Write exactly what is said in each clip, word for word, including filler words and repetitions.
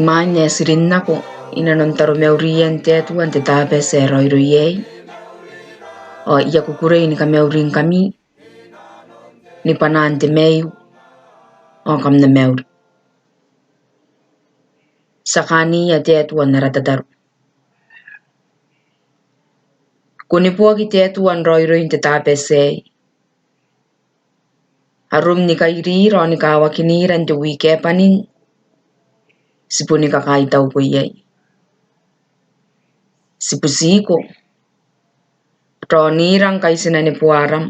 Imwain ae ti rin nako inanon taromaurian te Atua n te Tabati ae raoiroi aei, ao I a kukurei ni kamauringkami ni bwanaan te maiu. Ao kam na mauri. Ti a kaania te Atua n ara tataro. Ko neboaki te Atua n raoiroi n te Tabati aei. Arom ni kairira ao ni kawakinira n te wiki ae bwanin, ti boni kakaitauko iai. Ti butiko raonira ngkai ti na neboa aram,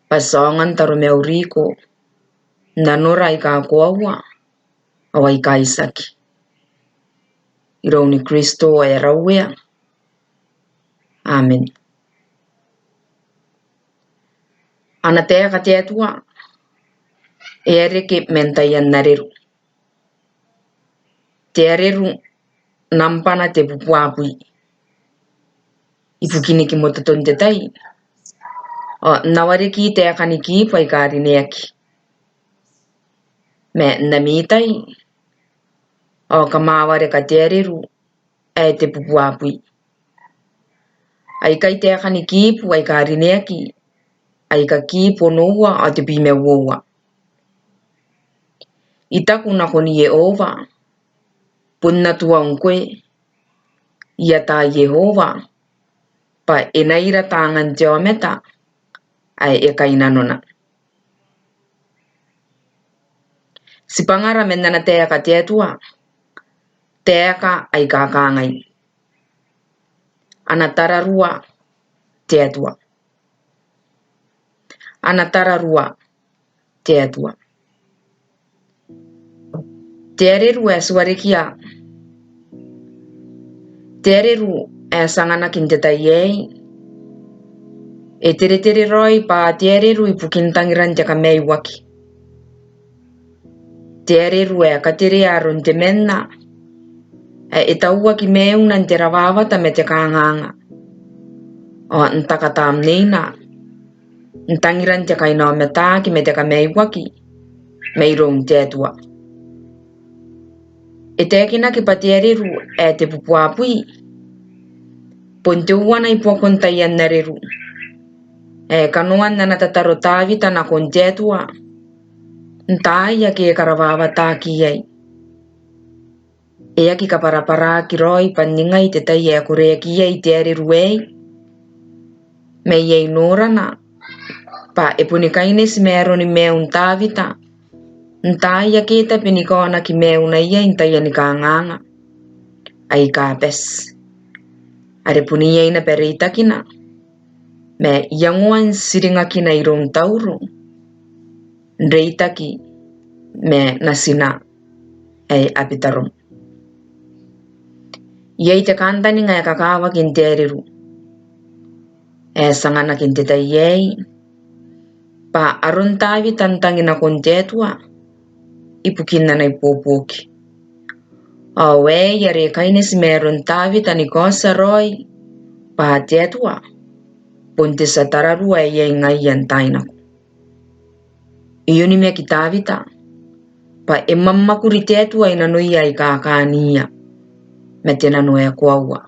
bwa ti aonga n taromauriko n nanora aika koaua ao aika itiaki. Iroun Kristo ae ara Uea. Amen. Ana taeka te Atua e a reke man taian Areru. Te Areru nambwana tebubua bwi. Ibukin kimototon te tai, ao N na wareki taeka ni kibu aika rineaki. Ma n ami tai ao kam a wareka te Areru ae tebubua bwi. Aikai taeka ni kibu aika rineaki, aika kibu onoua ao tebwi ma uoua. I taku nakon Iehova, bon Atua ngkoe, I ataa Iehova, bwa e na ira taangan te aomata ae e kainnanona. Tibwangara man ana taeka te Atua, taeka aika kangai: Ana tararua te Atua. Ana tararua te Atua. Te Areru ae ti warekia. Te Areru ae ti anganaki n te tai aei e teretere raoi bwa te Areru ibukin tangiran te kamaiuaki. Te Areru ae katerea aron temanna ae e tauaki maiuna n te rawawata ma te kanganga, ao n taka tamneina n tangiran te kainaomataaki ma te kamaiuaki mairoun te Atua. E taekinaki bwa te Areru ae tebubua bwi bon teuana i buakon taian Areru ae kanoan ana tataro Tawita nakon te Atua n taai ake e karawawataki iai. E aki kabwarabwaraki raoi bwa n ningai te tai ae koreaki iai te Areru aei. Ma iai norana bwa e boni kaineti ma aroni maiun Tawita n taai ake e tabe ni kaonaki maiuna iai n taiani kanganga aika bati. Are bon iai naba reitakina ma iangoan tiringakina iroun Tauro n reitaki ma natina ae Abitarom. Iai te kantaninga ae kakawaki n te Areru ae ti anganaki n te tai aei bwa aron Tawita n tangi nakon te Atua ibukin ana ibuobuoki. Ao aei are e kaineti ma aron Tawita ni kaotia raoi bwa te Atua bon te tia tararua ae iai ngaia n taai nako. E onimaki Tawita bwa e mwamwakuri te Atua i nanoia aika kaania ma te nano ae koaua,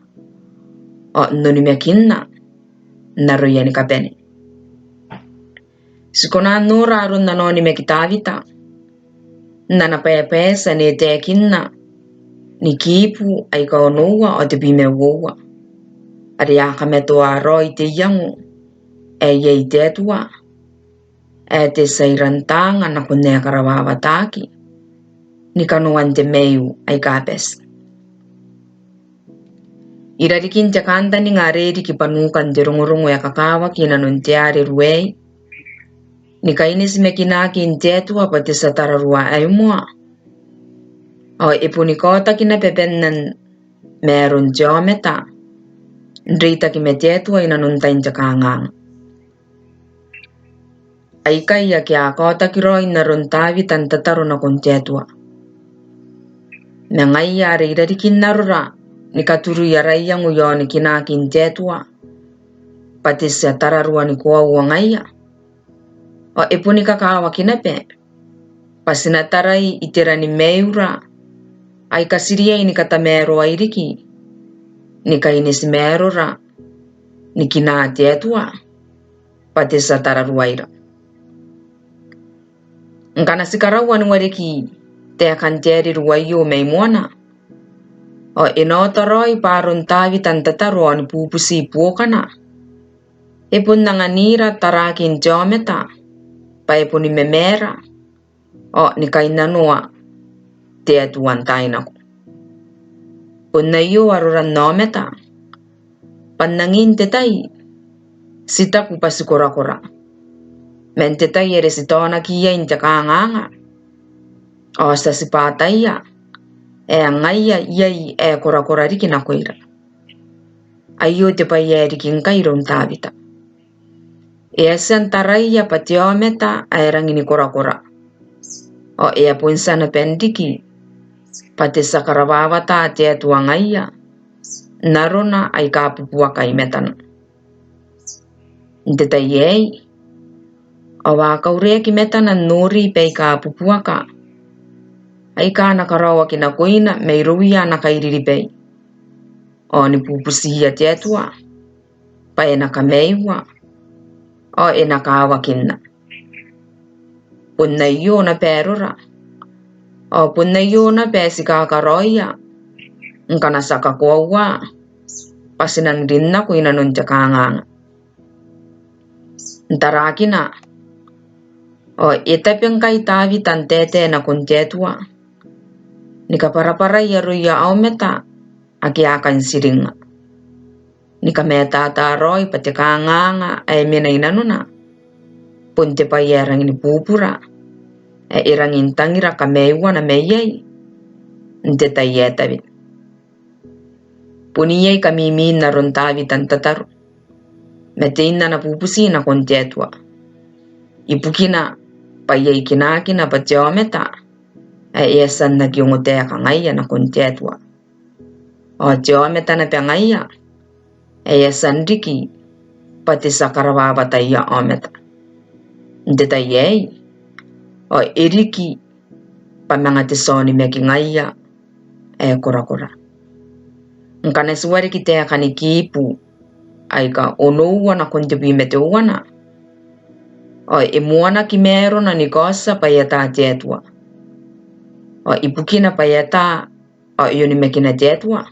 ao n onimakinna n aroia ni kabane. Ti kona n nora aron ana onimaki Tawita n ana bwaebwaeti ane e taekinna ni kibu aika onoua ao tebwi ma uoua, are a kamatoa raoi te iango ae iai te Atua ae te tia irantaanga nakon ae karawawataki ni kanoan te maiu aika bati. Irarikin te kantaninga are riki bwa nukan te rongorongo ae kakawaki inanon te Areru aei, ni kaineti ma kinaakin te Atua bwa te tia tararua ae moa. Ao e boni kaotaki naba bannan ma aron te aomata n reitaki ma te Atua i nanon tain te kanganga. Aikai ake a kaotaki raoi n aron Tawita n tataro nakon te Atua. Ma ngaia are i rarikin arora ni katurui ara iango i aoni kinaakin te Atua bwa te tia tararua ni koaua ngaia. Ao e boni kakawaki naba bwa ti na tarai iterani maiura aika ti riai ni katamaroai riki ni kaineti ma arora ni kinaa te Atua bwa te tia tararuaira. Ngkana ti karaua ni wareki taekan te areru aio mai moana, ao e na ota raoi bwa aron Tawita n tataro ao ni bubuti buokana, e bon anganira tarakin te aomata bwa e boni mamaara ao ni kainnanoa te Atua n taai nako. Bon aio aroran aomata, bwa n angin te tai ti taku bwa ti korakora, ma n te tai are ti taonaki iai n te kanganga ao ti a tibwa ataia ae ngaia iai ae korakora riki nakoira. Aio te bwai ae riki ngkai iroun Tawita. E a tia n taraia bwa te aomata ae rangi ni korakora, ao e a bon tia naba n riki bwa te tia karawawata te Atua ngaia n arona aika bubuaka i matana. N te tai aei ao a kaureaki matana n nori baika bubuaka aika a na karaoaki nakoina mairouia ana kairiribai, ao ni bubutiia te Atua bwa e na kamaiua ao e na kawakinna. Bon aio naba arora, ao bon aio naba ae ti kakaraoia ngkana ti a kakoaua bwa ti nang rin nako i nanon te kanganga. N tarakina, ao e tabe ngkai Tawita n taetae nakon te Atua ni kabwarabwarai aroia aomata ake a kan tiringnga, ni kamatata raoi bwa te kanganga ae mena i nanona bon te bwai ae rangi ni bubura ae e rangi n tangira kamaiuana mai iai n te tai ae tawe. Bon iai kamimiin aron Tawita n tataro ma tein ana bubuti nakon te Atua, ibukina bwa iai kinaakina bwa te aomata ae e a tia n aki ongotaeka ngaia nakon te Atua, ao te aomata naba ngaia ae e a tia n riki bwa te tia karawawataia aomata. N te tai aei ao e riki bwa manga te tia onimaki ngaia ae korakora. Ngkana ti wareki taekan Kibu aika onoua nakon tebwi ma teuana, ao e moanaki ma arona ni kaotia bwa e ata te Atua, ao ibukina bwa e ata ao e onimakina te Atua,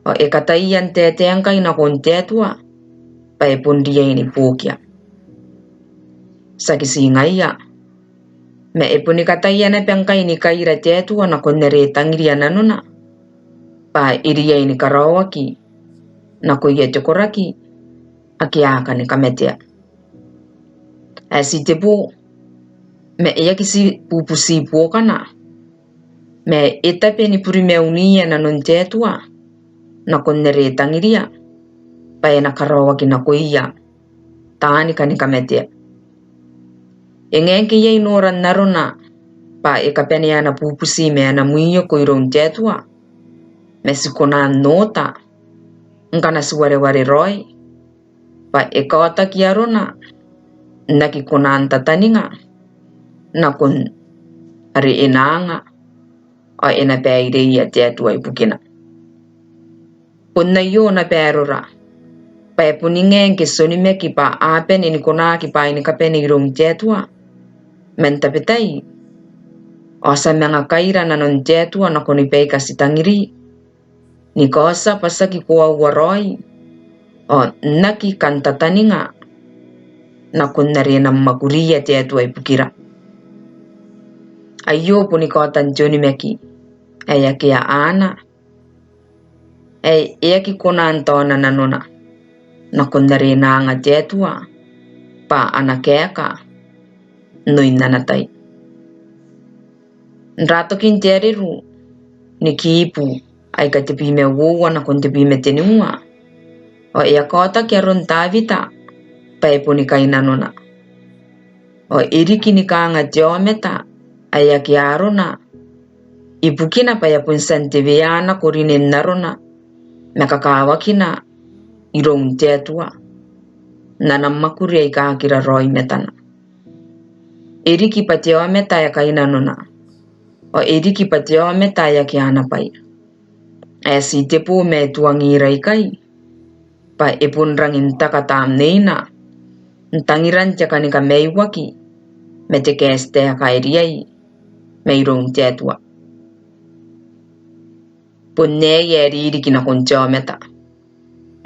ao e kataia n taetae ngkai nakon te Atua bwa e bon riai ni buokia. Tiaki ti ngaia, ma e boni kataia naba ngkai ni kaira te Atua nakon are e tangiria nanona bwa e riai ni karaoaki nakoia te koraki ake a kani kamatea. Ae ti te bo, ma e aki ti bubuti buokana, ma e tabe ni burimauniia nanon te Atua nakon are e tangiria bwa e na karaoaki nakoia taani kani kamatea. E ngae ngke iai noran arona bwa e kabanea ana bubuti ma ana mwioko iroun te Atua, ma ti kona n oota ngkana ti wareware raoi bwa e kaotaki arona n aki kona n tataninga nakon are e na anga ao e na baireia te Atua ibukina. Bon aio naba arora, bwa e boni ngae ngke ti onimaki bwa a bane ni konaki bwaai ni kabane iroun te Atua, ma n tabetai ao ti a manga kaira nanon te Atua nakoni baika ti tangiri, ni kaotia bwa tiaki koaua raoi ao n aki kan tataninga nakon are e na mwakuria te Atua ibukira. Aio boni kaotan te onimaki ae akea aana, ae e aki kona n taona nanona nakon are e na anga te Atua bwa ana kaeka n oin ana tai. N ra tokin te areru ni kibu aika tebwi ma uoua nakon tebwi ma teniua, ao e a kaotaki aron Tawita bwa e boni kainnanona. Ao e riki ni kanga te aomata ae akea arona, ibukina bwa e a bon tia n tewea nako rinen arona ma kakawakina iroun te Atua n ana mwakuri aika aki raraoi i matana. E riki bwa te aomata ae kainnanona, ao e riki bwa te aomata ae akea ana bwai. Ae ti te bo ma e tuangira ikai bwa e bon rangi n taka tamneina n tangiran te kani kamaiuaki ma te kaeti taeka ae riai mairoun te Atua. Bon aei ae riki nakon te aomata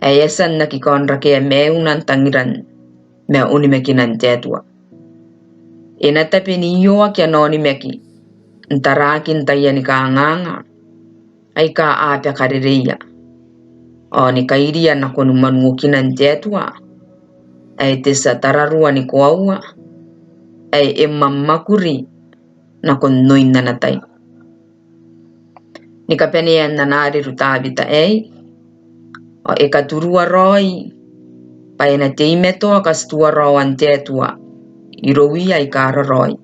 ae e a tia n aki kaonrakea maiuna n tangiran ma onimakinan te Atua. E na tabe n ioaki ana onimaki n tarakin taiani kanganga aika a bakarereia, ao ni kairia nakoni mwanuokinan te Atua ae te tia tararua ni koaua, ae e mwamwakuri nakon oin ana tai. Ni kabanea n ana areru Tawita aei, ao e katurua raoi bwa e na teimatoa katituaraoan te Atua irouia aika raraoi,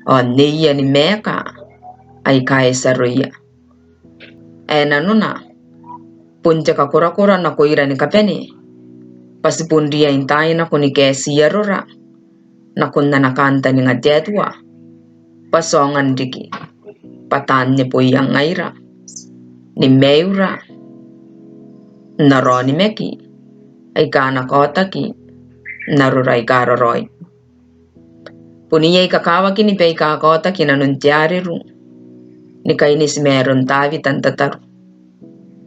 ao neiia ni maeka aika e tia aroia. Ae nanona, bon te kakorakora nakoira ni kabane bwa ti bon riai n taai nako ni kaeti arora nakon ana kantaninga te Atua, bwa ti aonga n riki bwa taan neboia ngaira ni maiura n ara onimaki aika a na kaotaki n arora aika raraoi. Bon iai kakawakini baika kaotaki inanon te areru ni kaineti ma aron Tawita n tataro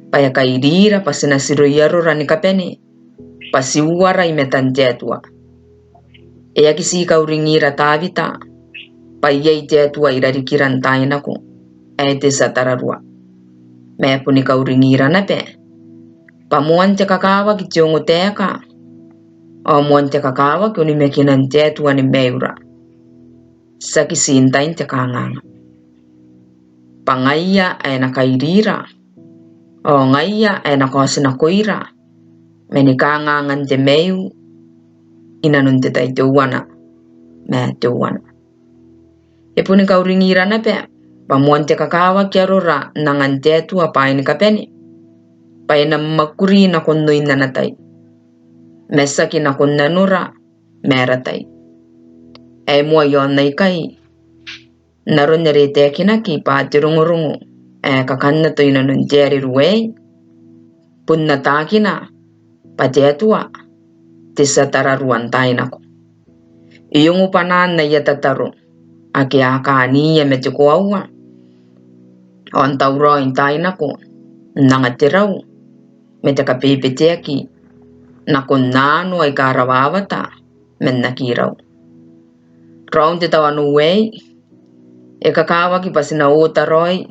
bwa e kairira bwa ti na tiroi arora ni kabane bwa ti uara i matan te Atua. E aki ti kauringira Tawita bwa iai te Atua i rarikira n taai nako ae te tia tararua, ma e boni kauringira naba bwa moan te kakawaki te ongotaeka, ao moan te kakawaki onimakinan te Atua ni maiura, tiaki ti n tain te kanganga. Bwa ngaia ae na kairira, ao ngaia ae na kaotinakoira mani kangangan te maiu inanon te tai teuana ma teuana. E boni kauringira naba bwa moan te kakawaki arora n angan te Atua bwaai ni kabane bwa e na mwakuri nakon oin ana tai, ma tiaki nakon nanora ma ara tai. Ae moa i aon aikai, n aron are e taekinaki bwa te rongorongo ae kakannato inanon te areru aei, bon ataakina bwa te Atua te tia tararua n taai nako. E ongo bwanaan aia tataro ake a kaania ma te koaua, ao n tauraoi n taai nako n anga te rau ma te kabebeteaki nakon aano aika rawawata man aki rau. Raon te tawanou aei, e kakawaki bwa ti na oota raoi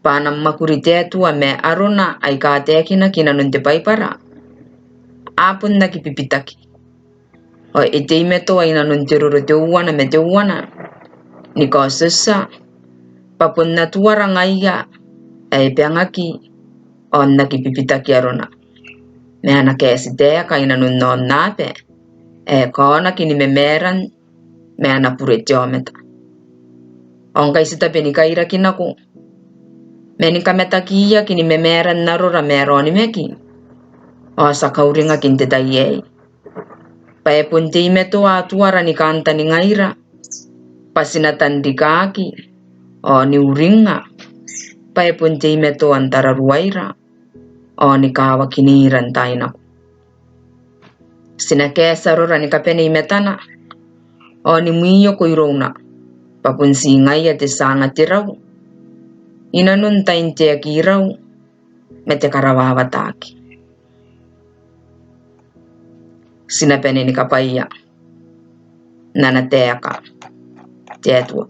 bwa ana mwakuri te Atua ma arona aika taekinaki inanon te Baibara a bon aki bibitaki. Ao e teimatoa inanon te roro teuana ma teuana ni kaotiotia bwa bon Atuara ngaia ae bangaki ao n aki bibitaki arona, ma ana kaeti taeka inanon aonnaba ae kaonaki ni mamaran ma ana bure te aomata. Ao ngkai ti tabe ni kairaki nako mani kamatakiaki ni mamaran arora ma ara onimaki, ao ti a kauringaki n te tai aei bwa e bon teimatoa Atuara ni kantaningaira bwa ti na tanrikaaki, ao ni uringnga bwa e bon teimatoa n tararuaira ao ni kawakinira n taai nako. Ti na kaeti arora ni kabane i matana ao ni mwioko irouna, bwa bon ti ngaia te tia anga te rau inanon tain te aki rau ma te karawawataki. Ti na bane ni kabwaia n ana taeka te Atua.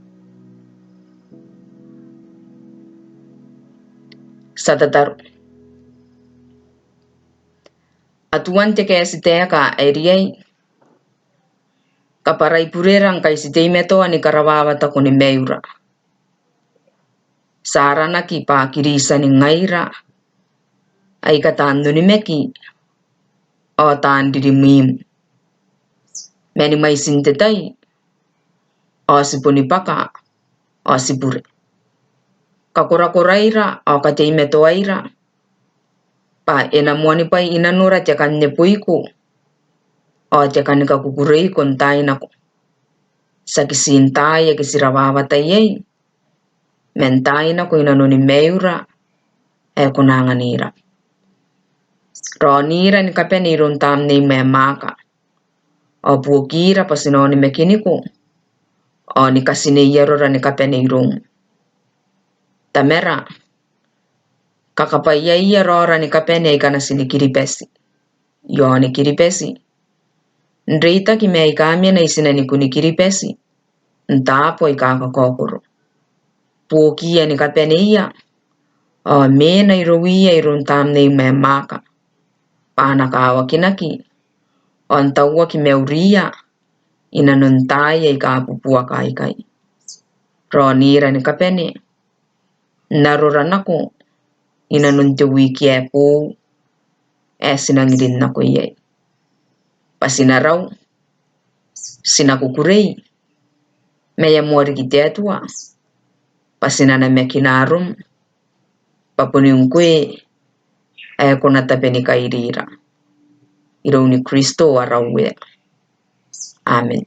Ti a tataro. Atuan te kaeti taeka ae riai, Kabwarai burera ngkai ti teimatoa ni karawawata ko ni maiura. Ti aranaki bwa Kristian ngaira aika taan onimaki ao taan ririmwim. Mani mwaitin te tai ao ti boni bwaka ao ti bure. Kakorakoraira ao kateimatoaira bwa e na moanibwai i nanora te kan neboiko ao te kan kakukureiko n taai nako. Tiaki ti n taai ake ti rawawata iai, ma n taai nako i nanoni maiura ae ko na anganira. Raonira ni kabane iroun Tamneim ae mwaaka, ao buokira bwa ti na onimakiniko ao ni katineiarora ni kabane iroum. Tamara, kakabwaiaia raora ni kabane aika natin Kiribati. I aon Kiribati, n reitaki ma aika mena i tinanikun Kiribati n taabo aika kakaokoro. Buokiia ni kabaneia ao mena irouia iroun Tamneim ae mwaaka, bwa a na kawakinaki ao n tauaki mauriia i nanon taai aika bubuaka aikai. Raonira ni kabane n arora nako i nanon te wiki ae boou ae ti nang rin nako iai, bwa ti na rau, ti na kukurei, ma e a moa riki te Atua bwa ti na namakina arom, bwa boni ngkoe ae ko na tabe ni kairira. Iroun Kristo ara Uea. Amen.